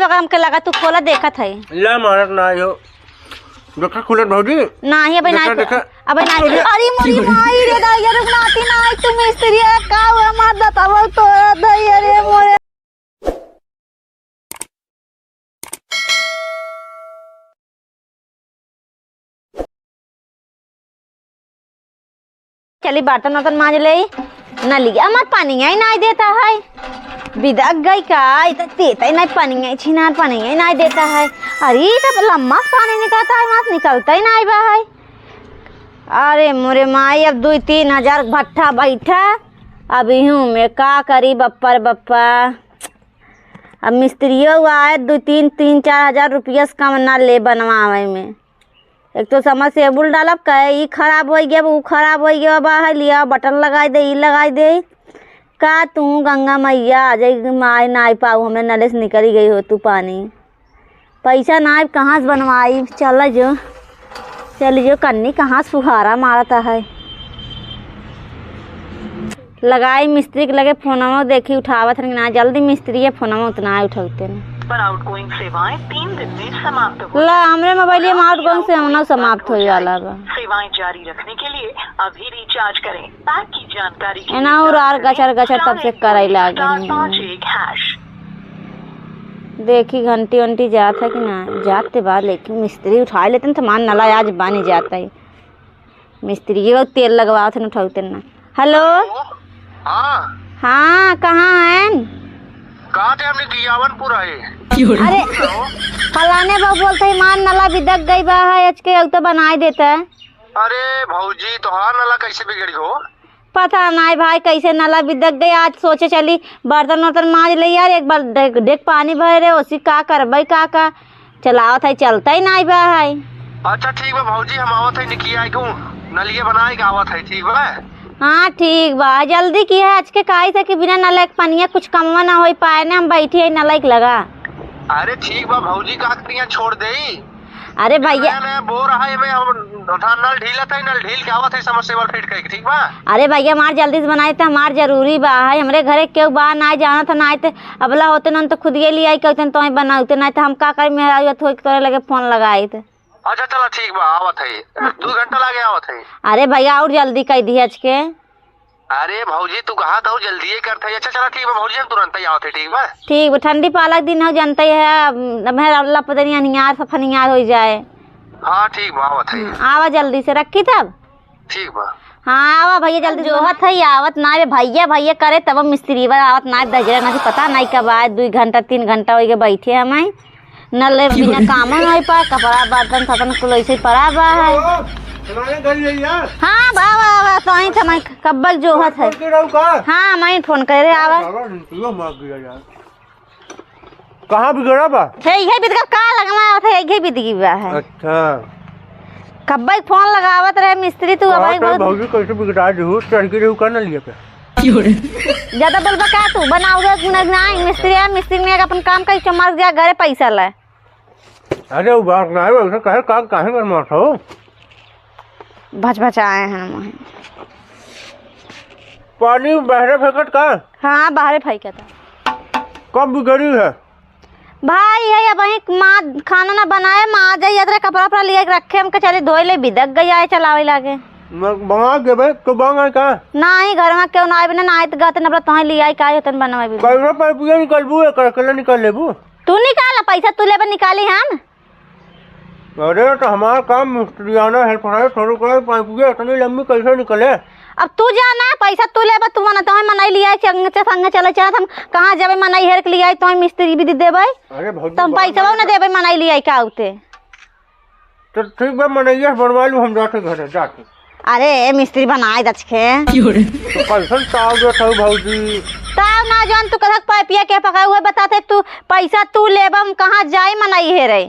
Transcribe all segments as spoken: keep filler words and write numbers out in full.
तो हमके लगा तू खोला देखत है। ला मारत ना आयो। देखा खुलत भौजी। नाही, अबे नाही देखा, खो-, देखा। अबे नाही। अरे। अरे मोरी माई रे दाई, अरे नाती नाही, तू मिस्त्री है, का हुआ मार बतावल तो दाई, अरे मोरे। चली बर्तन वर्तन माज लेई। नलिया मा पनिया ही नाई देता है। बिदक गई का? ई त देता ही नाई पनिया, छिनार पनिया ही नाई देता है। अरे, ई त लम्मा से पानी निकलता है, वहाँ से निकलता ही नाई बा है। अरे मोरे माई, अब दुई तीन हजार भट्ठा बैठा, अब इहू में का करी बप्पा रे बप्पा। अब मिस्त्रियो आए, दुई तीन, तीन चार हजार रुपया से कम ना ले बनवावे में। एक तो समरसेबुल डालब, कहे ई खराब होइ गया, ऊ खराब होइ गया बा, है लिया बटन लगाई दे, ई लगाई दे। का तू गंगा मैया आ जाई, माई ना आई पाऊ, हमें नले से निकली गई हो तू पानी। पैसा ना आइब, कहाँ से बनवाई? चल जो, चल जो कन्नी, कहाँ से फुहारा मारता है। लगाई मिस्त्री के लगे फोनवा, देखी उठावत हन कि ना। जल्दी मिस्त्री है, फोनवा उतना ही उठौते न। पर आउटगोइंग सेवाएं तीन दिन में समाप्त हो ला, हमरे मोबाइल में आउटगोइंग सेवा समाप्त होए वाला बा। सेवाएं जारी रखने के लिए अभी रिचार्ज करें। पैक की जानकारी के एना लिए उरार डायल करें गचर गचर तब से स्टार एक करई लागे स्टार हैं। पाँच एक हैश। देखी घंटी वंटी जात है कि ना, जाते बा, लेकिन मिस्त्री उठा लेते न तो मान नला आज बानी जाता है। मिस्त्री के तेल लगवावत हन, उठावत ना। हेलो। हाँ। हाँ, कहाँ हैं? कहाँ थे हमने दियावनपुर आए। अरे, फलाने बा बोलते हैं, मार नला बिदक गई बा है, एचके अउ तो बनाए देता है। अरे भौजी, तोहार नला कैसे बिगड़ी हो? पता नाई भाई, कैसे नला बिदक गई। आज सोचे चली बर्तन वर्तन माज ले यार, एक बार डेक, डेक पानी भरे रहे, उसी का करबे का का। चलावत है, चलता ही नाई बा है। अच्छा ठीक बा भौजी, हम आवत है निकिया के नलिया बनाए के आवत है, ठीक बा? हाँ ठीक बा, जल्दी की है आज के, काहे से कि बिना नल के पनिया कुछ कमवा ना होई पाए ने, हम बैठी है नल के लगा। अरे ठीक बा भौजी, का करिया छोड़ देई? अरे भैया। नया नया बोर है, एमे हम उठा नल ढीलत है, नल ढील के आवत है, समरसेबल फिट करके, ठीक बा? अरे भैया, हमार जल्दी से बनाए त हमार जरूरी बा है, हमरे घरे केहू बा ना जानत है, ना आए त अबला होते न तो खुद ये लियाई कहते तो ही बनाते, ना तो हम का करी, मेहरारू थोड़ी तोरे लगे फोन लगाई त। अच्छा चला ठीक बा, आवत है। हाँ। दो घंटा लागे आवत है। अरे भैया, और जल्दी कह दी आज के। अरे भौजी, तू कहा था जल्दी ही करत है। अच्छा चला ठीक बा भौजी, हम तुरंत ही आवत है, ठीक बा? ठीक बा, ठंडी पाला के दिन हो, जानते है, अब, अब है अल्लाह पता नहीं अनियार से फनियार हो जाए। हाँ ठीक बा, आवत है। हाँ, आवा जल्दी से, रखी तब। ठीक बा। हाँ, आवा भैया, जल्दी जोहत है, आवत ना बे भैया, भैया करे तब मिस्त्री बा, आवत ना, दजरा ना, पता नहीं कब आए, दुई घंटा, तीन घंटा होइगे बैठे हम आई। नले बिना कामो नहीं पा, कपड़ा बर्तन सतन कुल ऐसे ही पड़ा बा है। हेलो, हमारे घर यही है? हाँ, बा, बा, बा, तो आई थमा कब्बल जोहत है। के रहू का? हाँ, मैं फोन करे आवा। बाबा, यो मार दिया यार। कहाँ बिगड़ा बा? हे, इहे बिदगा का लगवा आवत है, इहे बिदगी बा है। अच्छा। कब्बे फोन लगावत रहे मिस्त्री, तू हाँ, अबे तो बहुत भौजी कैसे बिगड़ा देहू, चढ़ के रहू का ना लिए पे? ज्यादा बोलबा का तू? बनाओगे गुना ना, मिस्त्री है, मिस्त्री में अपन काम करी, चमार दिया घरे पैसा लाए। अरे, वो बात ना है, वैसे कहे काम काहे कर मारत हो? भचभचाए हैं हम। पानी बहरे फेंकत का? हाँ, बहरे फेंकत है। कब बिगड़ी है? भाई, है अब वहीं माँ खाना ना बनाए, माँ जाई अदरे कपड़ा उपड़ा लिए रखे, हमके चले धोए ले, बिदक गई आए चलावे लागे। म-, मंगा देबे, तो बन गए का? नाही, घर में क्यों ना आए बिना, ना आए तो गते न अपना तोहे ले आई, का होतन बनवाए बिदक। कैसे पैपुआ निकलबू, एक अकेले निकल लेबू? तू निकाल, पैसा तू लेबे, निकाली हम। अरे, तो हमार काम मिस्त्रियाना हेल्प है, थोड़ो का पाइपिया इतनी लंबी कैसे निकले? अब तू जाना, पैसा तू लेबा, तू मना, तोहे मनई लिया, संग से संग चले चाहत, हम कहाँ जाबे मनई हेर के लिया, तोहे मिस्त्री भी दे देबे। अरे भौजी, तो हम बात पैसा नहीं ना देबे मनई लिया, का होते? तो ठीक बा, मनैया से बनवा लू, हम जाते घरे, जाते। अरे, ए मिस्त्री बनाए दच के। तो कैसन ताव देत हऊ भौजी? ताव ना जान, तू कथक पाइपिया के पकाए हुए बताते, तू पैसा तू लेबा, हम कहाँ जाई मनई हेरे।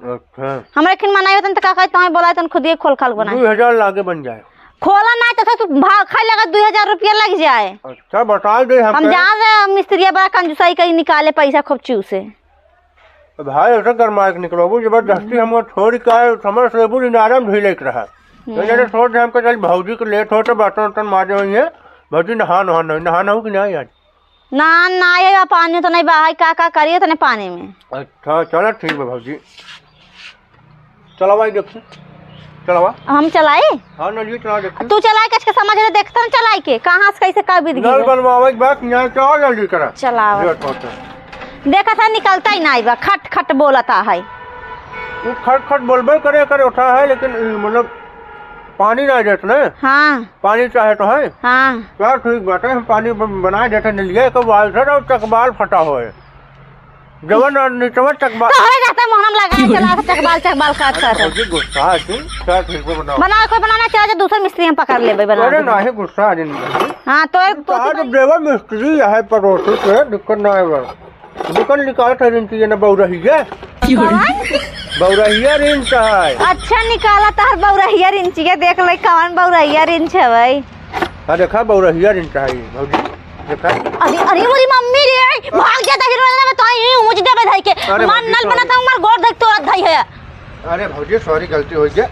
अच्छा। हमरा खिन मनाई होतन त का कही, तोहे बोलाए तन खुद ही खोल खाल बनाए। दुई हजार लागे बन जाए। खोला ना तो तू भाव खाए लगा, दुई हजार रुपया लग जाए। अच्छा, बता दे हम हमके। जान रहे, मिस्त्रिया बड़ा कंजूसाई करी, निकाले पैसा खूब चूसे। भाई, ऐसा गरमाए के निकलबू, जबरदस्ती हमको छोड़ के आए, समझ से बुरी नारम भी लेके रहा। तो हम्म। जने छोड़ दे हमको, चल भौजी के लेट होते, बर्तन उर्तन माजे हुई है। भौजी नहा, नहा, नहा, नहा, नहा कि नहीं आज? ना, ना, ये बा पानी तो नहीं बा, है का, का करिए तने पानी में। अच्छा, चला ठीक बा भौजी। चलावा, ई देखी। चलावा। हम चलाई? हाँ, नलिया चला देखी। तू चलाई, कच के समझ ले, देखता हूँ चलाई के, कहाँ से कैसे का बीत नल गई। बनवावे के बाद यहाँ चला जल्दी करा। चलावा। जरूरत होता है। देखा था, निकलता ही नहीं बा, खट खट बोलता है। वो खट खट बोलबे करे, करे उठा है, लेकिन ई मतलब पानी ना देत ना। हाँ। पानी चाहे तो है। हाँ। चल ठीक बाटे, हम पानी ब-, बनाए देते नलिया के वाल से, और चकबाल फटा होए। जवन और निचवा चकबाल। तोहरे रहते मोहनम लगा चला के चकबाल, चकबाल काट अरे काट। भौजी गुस्सा है तू, चल ठीक बा बनाओ। बना, कोई बनाना चाहे जो दूसर मिस्त्री हम पकड़ लेबे बना अरे देबे। नाही गुस्सा आ जिन। हाँ, तो एक तो कहा तो देवा मिस्त्री है पड़ोसी के, दिक्कत ना है बा। दुकान निकाल था रिंची ये ना बौरहिया। कौन? बौरहिया रिंच है। अच्छा, निकाला तहर बौरहिया रिंचिया, देख ले कौन बौरहिया रिंच है भाई। हाँ, देखा बौरहिया रिंच है भौजी, देखा। अरे, अरे, मोरी मम्मी रे, भाग जा, दही रोने में तो ही ऊँच देबे धई के। अरे हमार भौजी, नल बना sorry। था, हमार गोड़ धई तोरत धई है। अरे भौजी, sorry, गलती हो गया।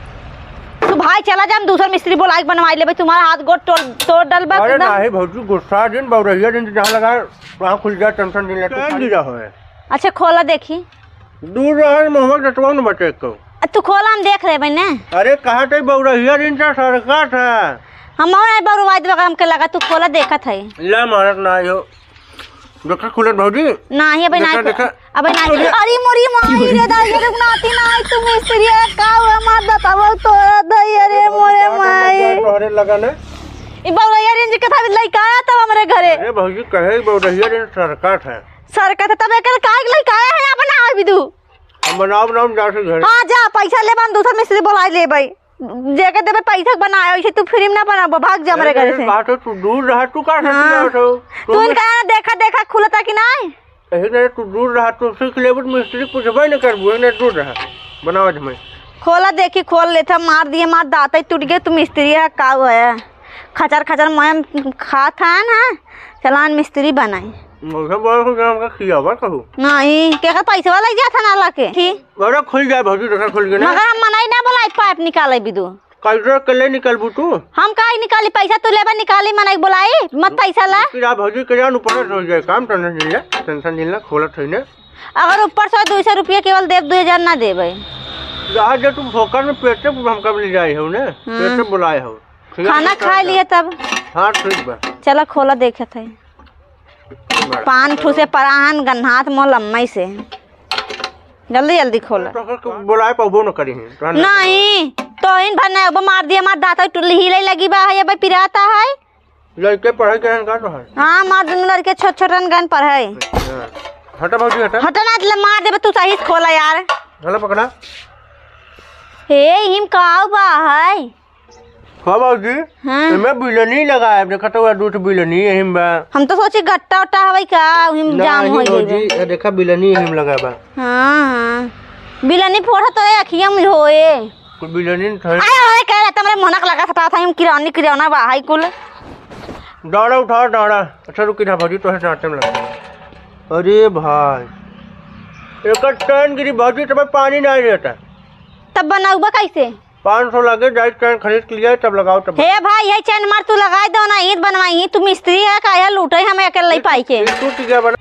तू भाई चला जा, हम दूसर मिस्त्री बोलाई के बनवाई लेबे, तुम्हारा हाथ गोड़ तोड़, तोड़ डलबा अरे एकदम। नाही भौजी, गुस्सा जिन, बौरहिया रिंच जहाँ लगा, वहाँ खुल जा, tension नहीं ले, तू चैन खाली गिरा होए। अच्छा, खोला देखी। दूर रहा, मुँहवा डटवा न बचे को। आ, तू खोला, हम देख रहे बने। अरे, कहा थे बौरहिया रिंच सरका था। हम और नहीं बौरवाई देबा, हमके लगा तू खोला देखत है। ले, मारत ना आयो। देखा खुलत भौजी। नाही, अबे नाही। देखा, देखा। अबे नाही। अरे। अरे मोरी माई रे, दाई रे, नाती नाही, तू मिस्त्री है, का हुआ, मार बतावा, तोरा दाई, अरे मोरे माई। तोहरे लगा ना। ई बौरहिया रिंच के था लइका आया तब हमरे घरे। अरे भौजी, कहे बौरहिया रिंच सरका था। सरका था तब एकर काहे के लइका आया है, अपना आवे बिदु। हम बनाओ, बनाओ, हम जा से घर। हाँ, जा, पैसा लेबा, हम दूसर मिस्त्री बोलाई लेबै। जेके देबे पैसा बनाए, वैसे तू free में ना बनाबो, भाग जा हमरे अरे, घर से। बात हो, तू दूर रहा, तू का हाँ। करती बात हो? तू तू इनका यहाँ देखा, देखा, खुलता कि नहीं? यही नहीं, तू दूर रहा, तू सीख लेबू, तो मिस्त्री पूछबे न करबू, यही नहीं, दूर रहा, बनाओ आज मैं। खोला देखी, खोल लेता, मार दिए, मार दाँत ही टूट गए, तू मिस्त्री है, का हुआ है? खचर, खचर, मैं खात है ना, चलान मिस्त्री बनाई। मुझे बोल, कुछ हमका खियावा कहू। नहीं, के का पैसा वाला ही जाता ना लाके। ठीक। अरे खुल जाए भौजी, देखा खुल गए ना। मगर हम मनई ना बोलाई पाइप निकाले बिदु। कैसे के ले निकलबू तू? हम काहे निकाली पैसा, तू लेबा निकाली मनई बोलाई, मत पैसा ला। फिर आप भौजी के जान ऊपर से हो जाए काम, tension नहीं ले, tension नहीं ले, खोलत है ने। अगर ऊपर से दुई सौ रुपया केवल देब, दुई हजार ना देबै। जहाँ जे तू फोकट में पेटे हमका ले जाए हो ने, हम्म। पेटे बुलाए हो। ठीक है, खाना ठीक है, खा लिए तब। हाँ, ठीक बा। चला खोला देखत है। बड़ा पान ठूसे पराहन गन्हात मोह लम्मई से। जल्दी जल्दी खोला। तो के बोलाए पाबो न करी हैं, तोहन नहीं, तो इन भर नहीं, अब मार दिया, मार दाँत टुल्ली हिले लगी बा है, अब पिराता है। लड़के पढ़ाई करें का तो है? हाँ, मार दुनू लड़के छोट छोटन गन पढ़ाई। अच्छा। हटा भौजी, हटा। हटा ना, ले मार देबे तू, सही से खोला यार। हला पकड़ा। हे, हिम काऊ बा है? हाँ बाबूजी, हाँ। एमे बिलनी लगाए, देखा तो दूठ बिलनी यही में बा। हम तो सोची गट्टा उट्टा हवई का, वही में जाम नहीं हो गई बा। भौजी, ये देखा बिलनी यही में लगा बा। हाँ, हाँ। बिलनी फोड़ा तो ये अखिया में होए। कोई बिलनी नहीं था। अरे, अरे, कह रहे, तमरे मोनक लगा सटा था, हम किरानी, किराना बा, हाई कुल। डाड़ा उठाओ, डाड़ा। अच्छा, रुकी ना भौजी, तो है डांटे में लगा। अरे भाई, एक टन गिरी भौजी, तब पानी नहीं रहता। तब बनाऊबा कैसे? पाँच सौ लगे, जाई टन खरीद के लिया, तब लगाओ, तब। हे भाई, ये चैन मार तू लगाई दो ना, ईंट बनवाई, तू मिस्त्री है का, यह लूटे हम अकेले पाई के। ये टूट गया बना।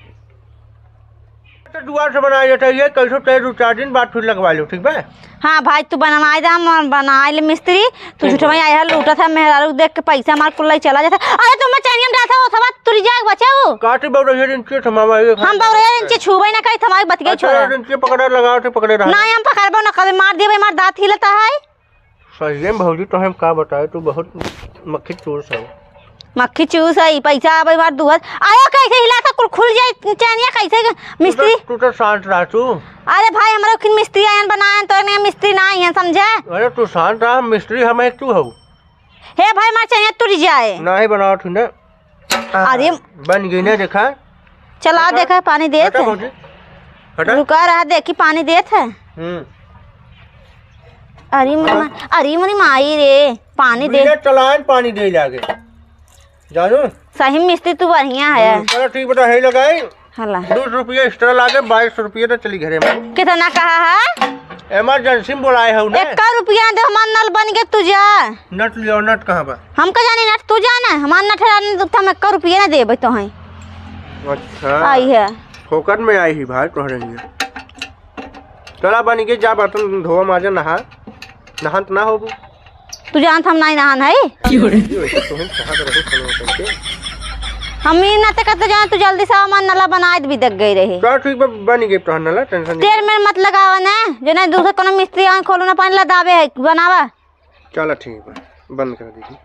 तो दुआ से बनाया जाता है, ये कैसे तेरे दो चार दिन बाद फिर लगवा लो, ठीक बा? हाँ भाई, तू बनवाई दे, हम बनाई ले मिस्त्री, तू ठीक झूठवा बा। आया है, लूटा था, मेहरारू देख के पैसा मार कुल्लाई चला जाता। अरे तुम चैनियन रहा था, वो थवा तुरी जाए बचाओ। काटी बाबू रहिए, इनके थमावा, ये हम बाबू रहिए, इनके छुबे ना करी, थमाई बतिया अच्छा, छोड़ा। इनके पकड़े लगाओ, तो पकड़े रहा। ना, हम पकड़बो ना कभी, मार दिए, मार दाँत हिलता है। सही में भौजी, तो हम का बताए, तू बहुत मक्खी चूस है। मक्खी चूस है, पैसा आवे बार दुआर। आयो कैसे हिला था, कुल खुल जाए चैनिया कैसे ग-, मिस्त्री? तू तो, तू तो शांत रह तू। अरे भाई, हमरा खिन मिस्त्री आयन बनायन, तो ने मिस्त्री ना आयन, समझे? अरे तू शांत रह, मिस्त्री हम एक तू हो। हे भाई, मार चैनिया टूट जाए। नहीं बनाओ तू ने। अरे। बन गई ना, देखा? चला, देखा? देखा, पानी देत हटा है। भौजी, हटा। रुका रहा, देखी, पानी देत है। हम्म। अरे मोरी हाँ। मा-, अरे मोरी माई रे, पानी दे। बिना चलान पानी दे लागे। जानो? सही मिस्त्री तू बढ़िया है। हम्म, चलो ठीक बता, है लगाई। हला। दो सौ रुपया extra लागे, बाईस सौ रुपया तो चली घरे में। कितना कहा है? Emergency में बोलाए हो ने। एक रुपया दे, हमार नल बन गए, तू जा। नट लियो, नट कहाँ बा? हम का जानी नट, तू जा ना, हमार नट है, हम एक रुपया ना देबे तो हैं। अच्छा। आई है। फोकट में आई ही भाई तोहरे लिए। चला बनी के जा, बर्तन धोवा माजा, नहा। नहान त ना होबू। तू जानत हम नाई नहान है। क्यों रे? ये वैसे तो हम कहाँ पर रहे खाना करके? हम ई नाते करते जान, तू जल्दी से आवा, हमार नला बनाए भी देख गई रहे। चल ठीक बा, बनी गई तोहर नला, टेंशन नहीं। तेल में मत लगावा ना, जो नहीं दूसरे कोनो मिस्त्री आन खोलू ना, पानी ला दाबे है, बनावा। चला ठीक बा, बंद कर दीजिए।